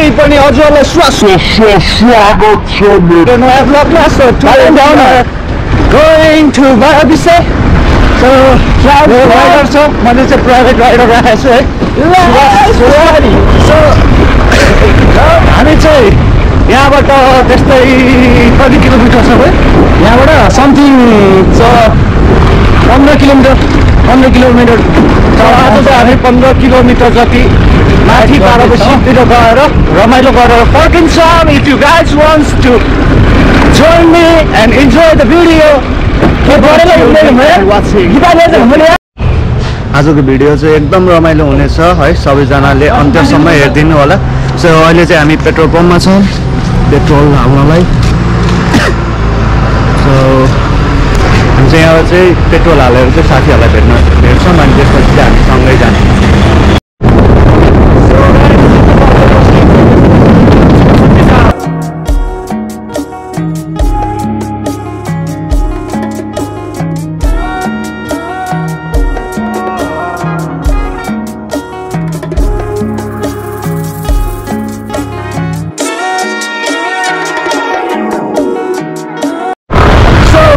फेरि पनि हजुरलाई स्वागत छ मेरो नयाँ ब्लगमा। So going to Barabise. So rider छ, मैले चाहिँ प्राइभेट राइडर राखेको छु है। सो हामी चाहिँ यहाँबाट त्यस्तै कति किलोमिटर छ भाइ? यहाँबाट समथिङ 15 किलोमिटर आज चाहिँ हामी 15 किलोमिटर जति माथि बाराबसीतिर गएर रमाइलो गरेर फर्किन्छौँ। If you guys wants to join me and enjoy the video, आजको भिडियो चाहिँ एकदम रमाइलो हुनेछ है, सबैजनाले अन्त्यसम्म हेरिदिनु होला। सो अहिले चाहिँ हामी पेट्रोल पम्पमा छौँ पेट्रोल हाल्नलाई। सो हामी चाहिँ यहाँ चाहिँ पेट्रोल हालेर चाहिँ साथीहरूलाई भेट्छौँ अनि त्यसपछि चाहिँ हामी सँगै जान्छौँ।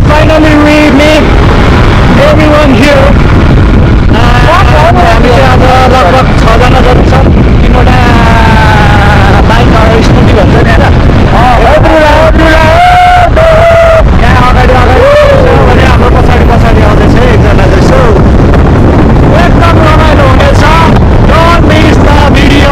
Finally we meet everyone here. हामी चाहिँ अब लगभग 6 जना जति छौँ। 3वटा बाइक स्कुटी भन्छ नि होइन, यहाँ अगाडि भने हाम्रो पछाडि आउँदैछ एकजना जस्तो। एकदम रमाइलो हुनेछ। Don't miss the video.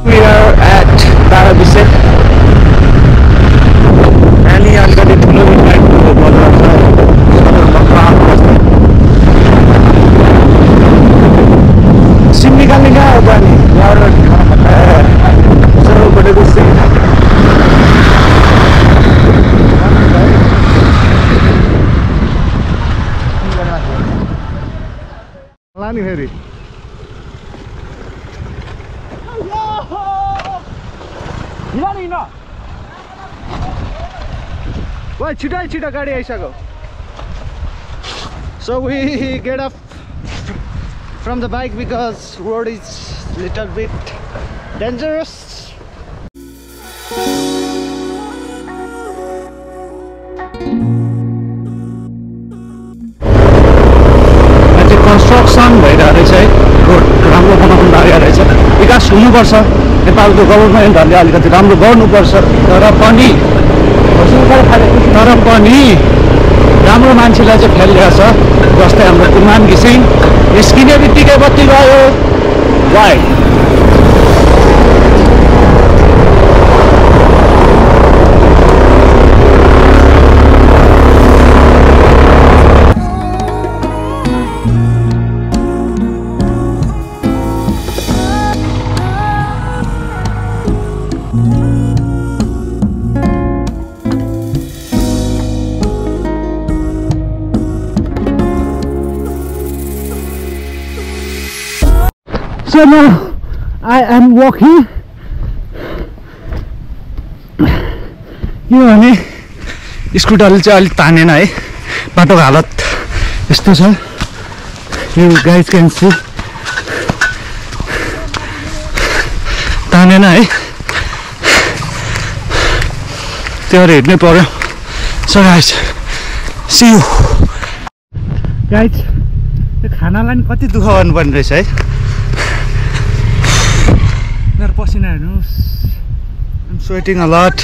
We are at Barabise. अनि अलिकति ठुलो बाइकको बजार छ। सिम निकाल्ने कहाँ हो त अनि यहाँबाट बटेको सिम लाने फेरि Well, chita गाडी आइसक्यो। So we get up from the bike because road is little bit dangerous. Construction भइरहेको रहेछ है, रोड राम्रो बनाउनु लागेको रहेछ। विकास हुनुपर्छ, नेपालको गभर्नमेन्टहरूले अलिकति राम्रो गर्नुपर्छ। तर पनि राम्रो मान्छेलाई चाहिँ फेलिरहेको छ, जस्तै हाम्रो कुमान घिसिङ। निस्किने बित्तिकै बत्ती गयो। Why So now I am walking. यो भने स्कुटरले चाहिँ अलिक तानेन है, बाटोको हालत यस्तो छ। You guys can see तानेन है, त्यो हेर्नै पर्यो। So guys, see you guys। यो खानालाई नि कति दुःख गर्नुपर्ने रहेछ है। मेरो पसिना हेर्नुहोस्। I'm sweating a lot.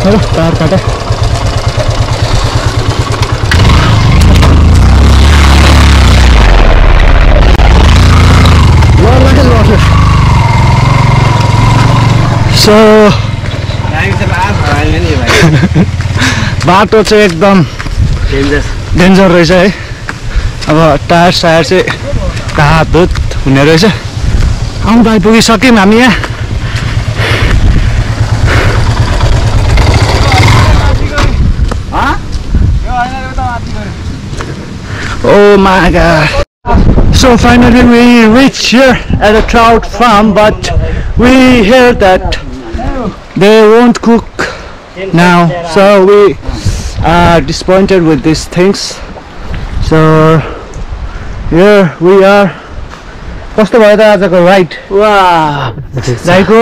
Hello tyre काटे सो बाटो चाहिँ एकदम डेन्जर रहेछ है अब टायर सायर चाहिँ घातुत हुने रहेछ आउँदा आइपुगिसक्यौँ हामी यहाँ Oh my god. So finally we reached here at a trout farm, but we heard that they won't cook now, so we are disappointed with these things. So here we are. कस्तो भयो त आजको ride वाह राइको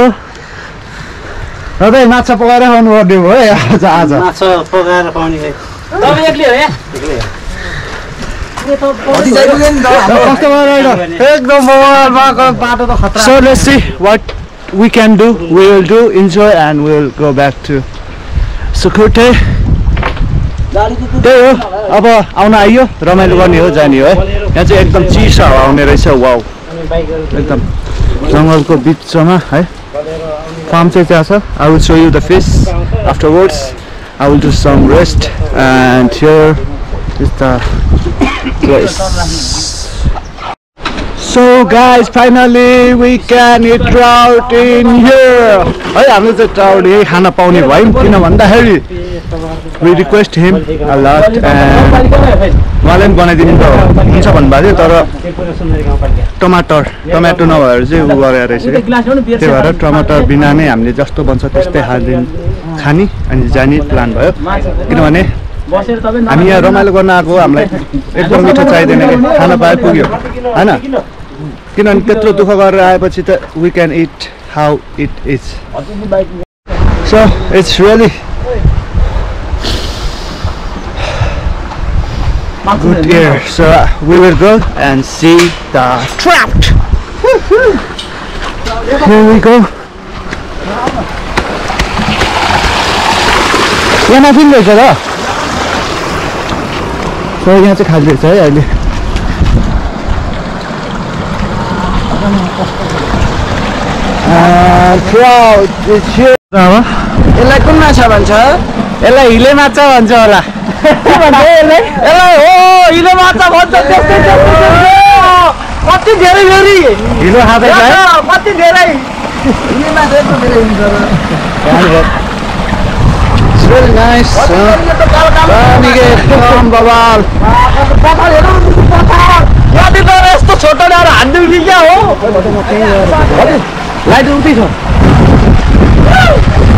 तपाईँ माछा पकाएर खानु पर्ने भयो आज आज माछा पकाएर पाउने गए तपाईँ एक्लै हो यहाँ कस्तो भयो राइड एकदम बाटो त खतरा So let's see what we can do. We will do enjoy and we will go back to Sukhothai. त्यही हो अब आउन आइयो रमाइलो गर्ने हो जाने हो है यहाँ चाहिँ एकदम चिसो हावा आउने रहेछ वाउ एकदम जङ्गलको बिचमा है फार्म चाहिँ त्यहाँ छ I will show you the fish afterwards. I will do some rest and here is the place. So guys, finally we can eat trout in here. है हामीले चाहिँ trout यही खान पाउने भयौँ किन भन्दाखेरि we request him a lot and उहाँले पनि बनाइदिनु त हुन्छ भन्नुभएको थियो तर टमाटो नभएर चाहिँ उ गरेर रहेछ त्यही भएर टमाटर बिना नै हामीले जस्तो बन्छ त्यस्तै खाने अनि जाने प्लान भयो किनभने हामी यहाँ रमाइलो गर्न आएको हामीलाई एकदम मिठो चाहिँदैन कि खान पाए पुग्यो हैन किनभने त्यत्रो दुःख गरेर आएपछि त we can eat how it is. So it's really good here. So we will go and see the trout. Here we go. यहाँ माथि रहेछ र So यहाँ चाहिँ खाली रहेछ है अहिले trout is here. यसलाई कुन माछा भन्छ यसलाई हिले माछा भन्छ होला के भन्छ यसलाई हो हिले माछा भन्छ त्यस्तै कति धेरै धेरै हिलो खाँदैछ कति धेरै हिले माछा यस्तो धेरै हुन्छ It's really nice. पानीको एकदम बवाल पथर हेरौँ पथर कति तर यस्तो छोटो ल्याएर हान्दिउँ कि क्या हो लाइट उठ्दै छ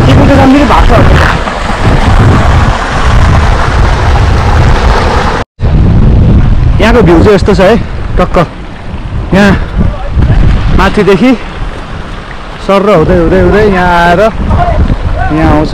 टिपेको राम्रो भएको छ यहाँको भ्यू चाहिँ यस्तो छ है टक्क यहाँ माथिदेखि सर्र हुँदै हुँदै हुँदै यहाँ आएर यहाँ आउँछ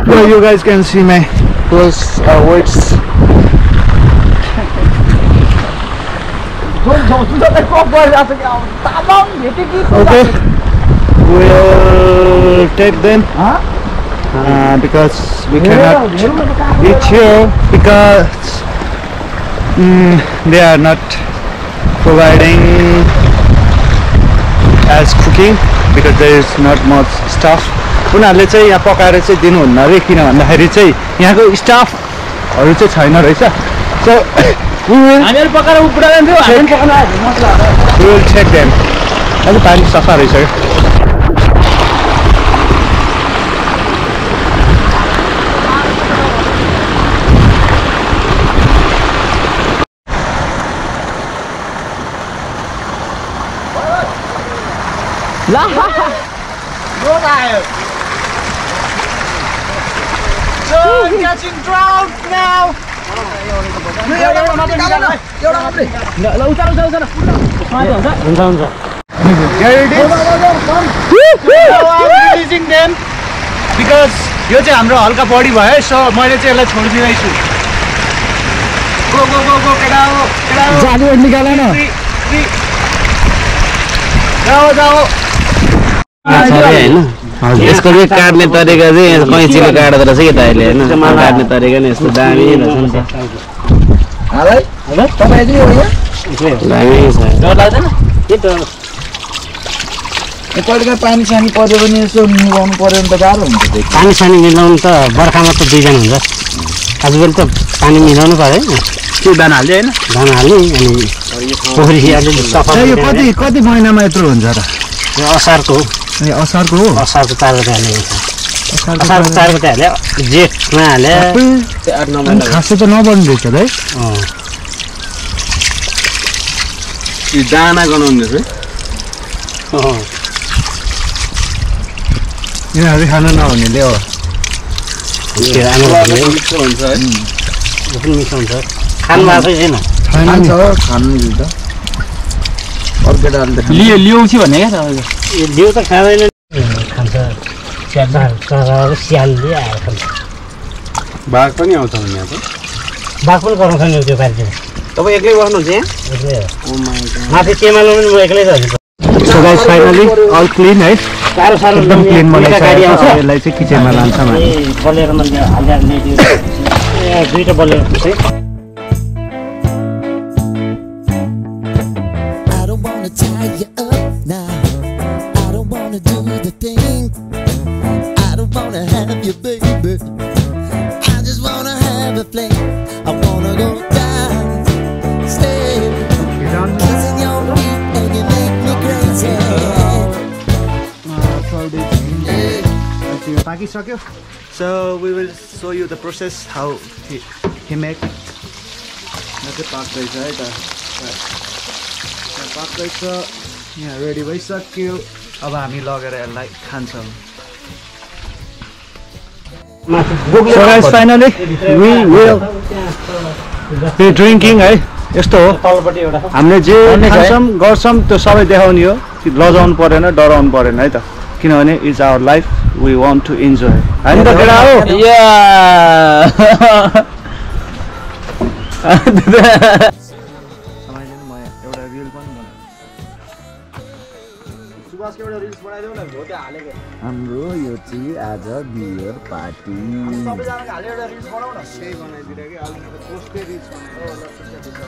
Well, you guys can see my close weights. Okay, we'll take them because we cannot eat here because they are not providing as cooking because there is not much stuff. उनीहरूले चाहिँ यहाँ पकाएर चाहिँ दिनुहुन्न अरे किन भन्दाखेरि चाहिँ यहाँको स्टाफहरू चाहिँ छैन रहेछ सो हामीहरू पकाएर उपुडाइदिन्थ्यो हामी पकाउन we will check them. अझै पानी सफा रहेछ So I'm catching trout now. Here it is. Now I'm releasing them. Because यो चाहिँ हाम्रो हल्का बडी भयो सो मैले चाहिँ यसलाई छोडिदिँदैछु गो गो गो गो केटा हो जानु निकाल न जाओ जाओ यसको चाहिँ काट्ने तरिका चाहिँ कैँचीले काट्दो रहेछ कि त अहिले होइन काट्ने तरिका नै यस्तो दामी रहेछ नि त कहिलेकाहीँ पानी सानी पर्यो भने यसो मिलाउनु पर्यो भने त गाह्रो हुन्छ पानी सानी मिलाउनु त बर्खामा त दुईजना हुन्छ आजकल त पानी मिलाउनु पर्यो होइन त्यो दाना हाल्यो होइन दाना हाल्ने अनि पोखरी अलिअलि सफा यो कति महिनामा यत्रो हुन्छ र यो असारको असारको हो असारको 4 गते हाल्ने असारको 4 गते हाल्यो जेठमा हाल्यो 8-9 महिना खासै त नबन्नु रहेछ है दाना गनाउनु रहेछ यिनीहरू खानु नहुनेले हो मिठो हुन्छ है मिठो हुन्छ खानु भएको छैन खानु त अर्को डाल्दा लिउँछु भने क्या तपाईँको लिउ त खाँदैन खान्छ स्यालले आएर खान्छ बाघ पनि आउँछ भने यहाँ त बाघ पनि गराउँछ नि त्यो पारितिर तपाईँ एक्लै बस्नुहुन्छ यहाँ एक्लै माथि टेमालो पनि म एक्लै त So guys, finally all clean है एकदम क्लिन बनाइसकेको छ यसलाई चाहिँ किचनमा लान्छौँ हामी बलेर मैले हालेर ल्याइदियो दुईटा बलेर चाहिँ I don't wanna tie you up now. I don't wanna do the thing. I don't wanna have you, baby. I just wanna have a fling. I wanna go down, stay, kissing your feet and you make me crazy. पाकिसक्यो So we will show you the process how he make चाहिँ पाक्दैछ है त पाक्दैछ यहाँ ready भइसक्यो अब हामी लगेर यसलाई खान्छौँ So guys, finally we will be drinking है यस्तो हो हामीले जे खान्छौँ गर्छौँ त्यो सबै देखाउने हो लजाउनु परेन डराउनु परेन है त किनभने it's our life we want to enjoy होइन त केटा हो हाम्रो यो चाहिँ आज बियर पार्टी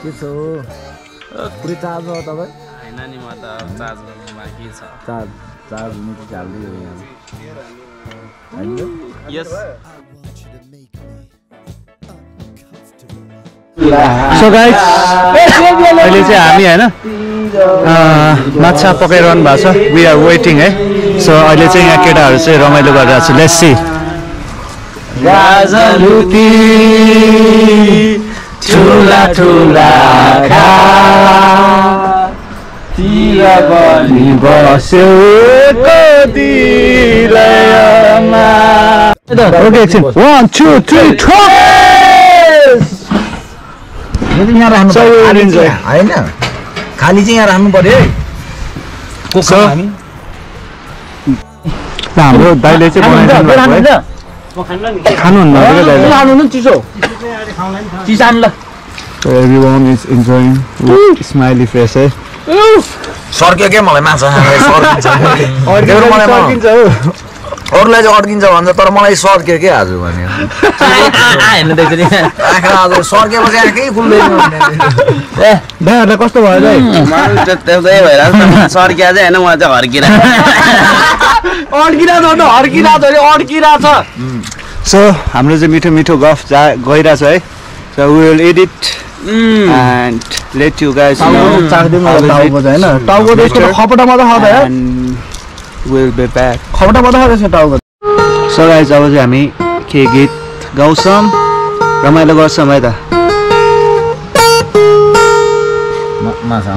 के छ पुरै चार्ज हो तपाईँ चार्ज हुनु चाहिँ चाल्दै हो यहाँ So guys, अहिले चाहिँ हामी हैन माछा पकाइरहनु भएको छ वी आर वेटिङ है सो अहिले चाहिँ यहाँ केटाहरू चाहिँ रमाइलो गरिरहेको छ लेट्स सी राजलुटी ठुला ठुला खा तिर बनि बस्यो दिलयमा ओके एकछिन 1 2 3 यहाँ राख्नु होइन खाली चाहिँ यहाँ राख्नु पर्यो है हाम्रो दाइले चाहिँ बनाइदिनु भएको है खानुहुन्न दाइले चिसो चिसान ल everyone is enjoying with smiley face है सर्क्यो के मलाई माछा अरूलाई चाहिँ अड्किन्छ भन्छ तर मलाई सर्क्यो के आज भने आज सर्केपछि केही खुल्दैन दाइहरूलाई कस्तो भयो दाइ सर्किया चाहिँ होइन मलाई चाहिँ हर्किरहेको छ सो हाम्रो चाहिँ मिठो मिठो गफ गइरहेछ है so we will edit and let you guys know टाउको चाहिँ हैन टाउको त यस्तो खपटामा त खाँदा यार विल बी ब्याक खपटामा त खाँदैछ टाउको सो गाइस अब चाहिँ हामी के गीत गाउँछौँ रमाइलो गर्छौँ है त माछा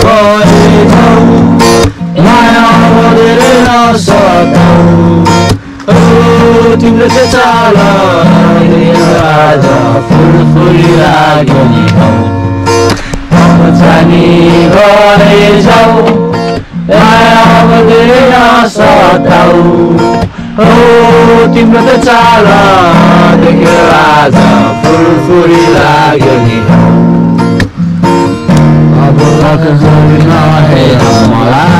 भएछौ माया बदेर नसताउ तिम्रो त्यो चाल आज फुलफुली लाग्यो नि हौ जानी भएछौ माया बदेर नसताउ तिम्रो त्यो चाल देख्यो आज फुलफुली लाग्यो नि हौ अब नहेर मलाई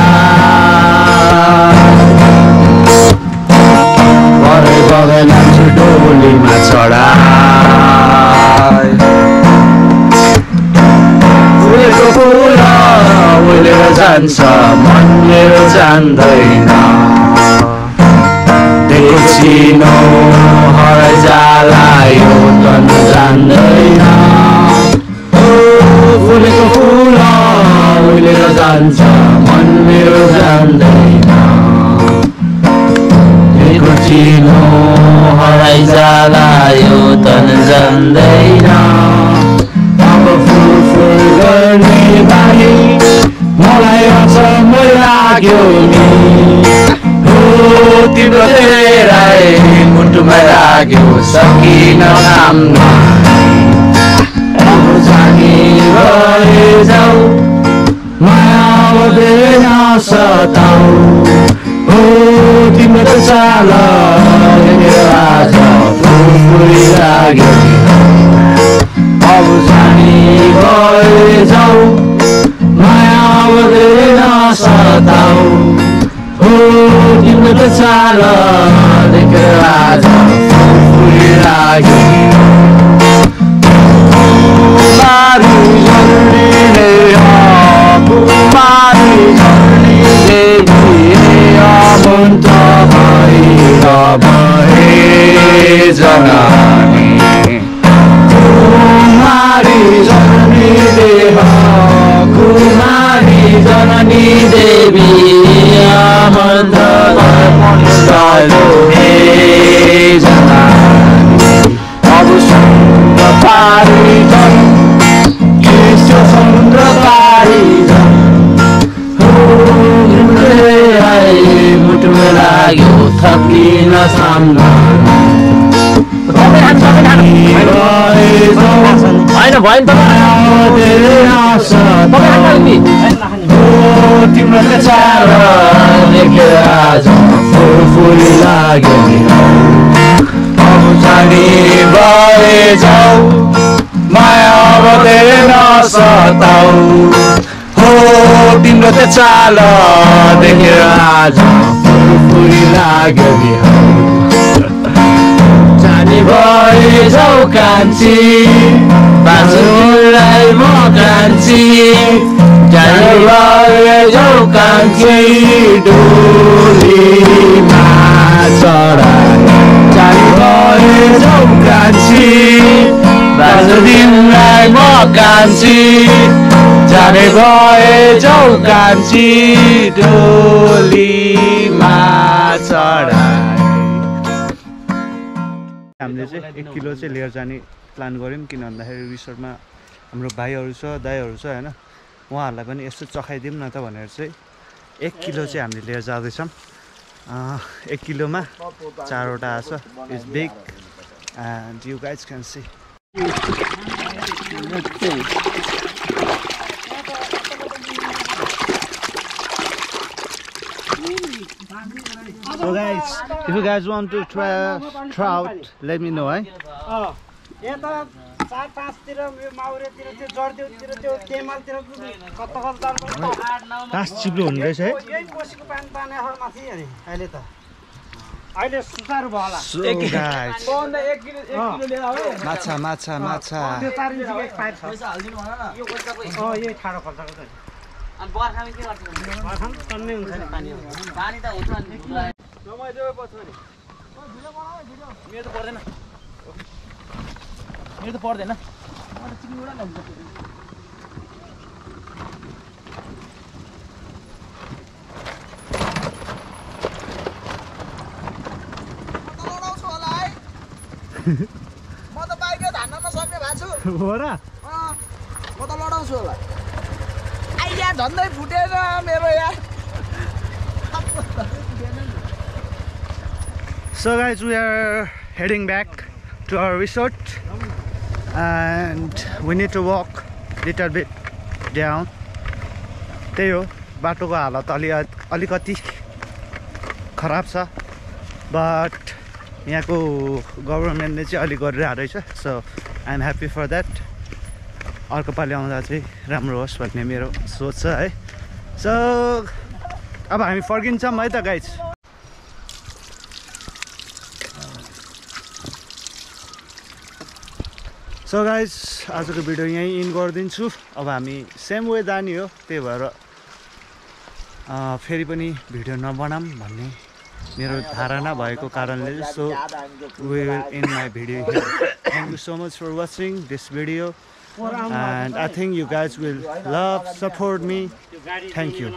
बगै लान्छु डोलीमा चढाइ फुलेको फुल उलेर जान्छ मन मेरो जान्दैन देखेको चिनो हराइ जाला यो तन जान्दैन फुलेको फुल उलेर जान्छ मन मेरो जान्दैन देखेको चिनो हराइ जाला यो तन जान्दैन अब फुल गर्ने बानी मलाई अचम्म लाग्यो नि तिम्रो तेराई मुटुमा लाग्यो सकिन साम्न जानी भएछौ माया बदेर नसताउ तिम्रो त चाल आज फुलफुली लाग्यो अब जानी भएछौ माया बदेर नसताउ तिम्रो त चाल देखेर आज फुलफुली लाग्यो कुमारी झर्ने कुमारी झर्ने देवी अमन्त भएर भए जनानी कुमारी झर्ने देव कुमारी जननी देवी अमन्त भए जनानी अब समुद्र पारी झन् कृष्ण समुद्र पारी झन् मुटुमा लाग्यो थकिन साम्ना तिम्रो चाल देखेर आज फुलफुली लाग्यो नि अब जानी भएछौ माया बदेर नसताउ तिम्रो त्यो चाल देखेर आज फुलफुली लाग्यो नि जानी भएछौ कान्छी बाजुलाई म कान्छी जानी भएछौ कान्छी डोलीमा चढाइ जानी भएछौ कान्छी बाजु दिनलाई म कान्छी जाने भएछौ कान्छी डोलीमा चढाइ हामीले चाहिँ 1 किलो चाहिँ लिएर जाने प्लान गऱ्यौँ किन भन्दाखेरि रिसोर्टमा हाम्रो भाइहरू छ दाइहरू छ होइन उहाँहरूलाई पनि यस्तो चखाइदिउँ न त भनेर चाहिँ 1 किलो चाहिँ हामीले लिएर जाँदैछौँ 1 किलोमा 4वटा आछ it's big and you guys can see So guys, if you guys want to try trout, let me know, eh? यता 4-5 तिर माउरेतिर त्यो जर्देउतिर त्यो केमलतिर कता कता तास चिप्लो हुँदै रहेछ है यही कोसीको पानी ताने हो माथि अनि अहिले त अहिले सुसारु भयो होला So guys, पौन्दा 1 किलो लिएर आऊ माछा माछा माछा त्यो 4 इन्चीको एक पाइप छ पैसा हाल्दिनु भन न यो कोइसाको यही ठाडो खर्चको छ अनि बर्खामा के गर्छ बर्खामा तन्नै हुन्छ नि पानी पानी त हुन्छ अनि समय देऊ पछि नि भिडियो बनाऊ भिडियो मेरो त पर्दैन मेरो त पर्दैन म त चिकन उडा न म त बाइकै धान्न नसक्ने भएको छु हो र म त लडाउँछु होला झन्डै फुटेन मेरो यार So guys, we are heading back to our resort and we need to walk little bit down. त्यही हो बाटोको हालत अलिकति खराब छ but यहाँको गभर्नमेन्टले चाहिँ अलि गरिरहेको रहेछ so I'm happy for that. अर्को पालि आउँदा चाहिँ राम्रो होस् भन्ने मेरो सोच छ है. So अब हामी फर्किन्छौँ है त गाइज. सो गाइज आजको भिडियो यहीँ इन गरिदिन्छु. अब हामी सेम वे जाने हो त्यही भएर फेरि पनि भिडियो नबनाऊँ भन्ने मेरो धारणा भएको कारणले so we will in my video here. Thank you so much for watching this video and I think you guys will love support me. Thank you.